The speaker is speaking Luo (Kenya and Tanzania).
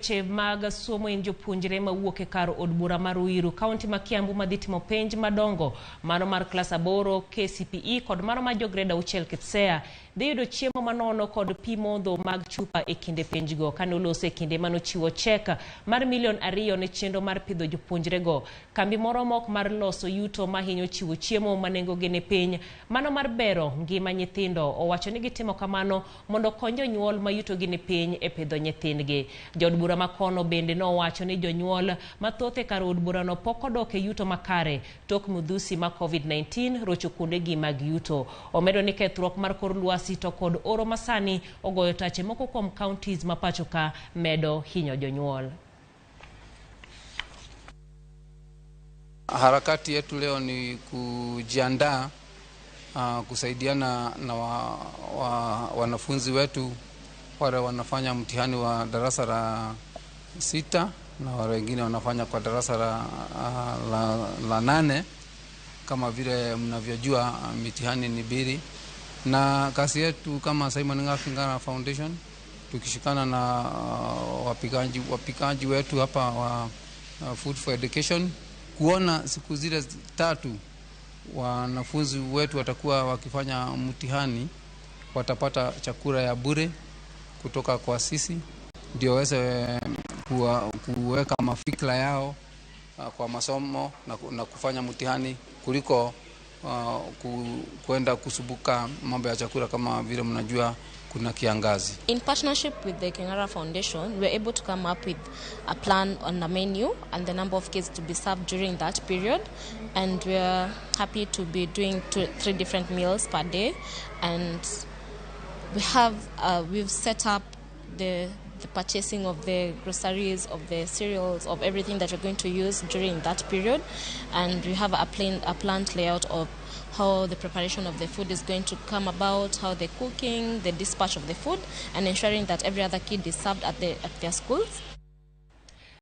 Weche mag somo en jopuonjre mawuok e kar od bura mar Ruiru, kaunti ma Kiambu madhi timo penj madongo mano mar klas 8 KCPE kod mano mar jo grade 6 KPSEA dhi yudo chiemo manono kod pi modho mag chupa e kinde penjgo. Kane oloso e kinde manochiwo chek mar milion 2 ne chenro mar pidho jopuonjrego, kambi moro mok mar loso yuto mahinyo chiwo chiemo ma nengogi ni piny mano mar bero ngima nyithindo owacho ni gitimo kamano mondo okony jonyuol ma yutogi ni piny e pidho nyithindgi. Jood bura makono bende nowacho ni jonyuol mathoth e kar od burano pok odok e yuto makare tok midhusi ma COVID-19 rocho kuondegi mag yuto. Omedo ni kethruok mar kor lwasi to kod oro masani ogoyo tache moko kuom counties ma pacho ka medo hinyo jonyuol. Harakati yetu leo ni kujiandaa kusaidiana na wanafunzi wetu wale wanafanya mtihani wa darasa la 6 na wale wengine wanafanya kwa darasa la 8. Kama vile mnavyojua mitihani ni 2, na kazi yetu kama Simon Ng'afi Ngara Foundation tukishikana na wapikaji wetu hapa wa Food for Education kuona siku zile 3 wanafunzi wetu watakuwa wakifanya mtihani watapata chakula ya bure kutoka kwa sisi, ndio waweze kuweka mafikra yao kwa masomo na kufanya mtihani kuliko kwenda kusubuka mambo ya chakula kama vile mnajua kuna kiangazi. In partnership with the King'ara Foundation, we were able to come up with a plan on the menu and the number of kids to be served during that period, and we are happy to be doing 3 different meals per day, and we've set up the purchasing of the groceries, of the cereals, of everything that we're going to use during that period, and we have a planned layout of how the preparation of the food is going to come about, how the cooking, the dispatch of the food, and ensuring that every other kid is served at their schools.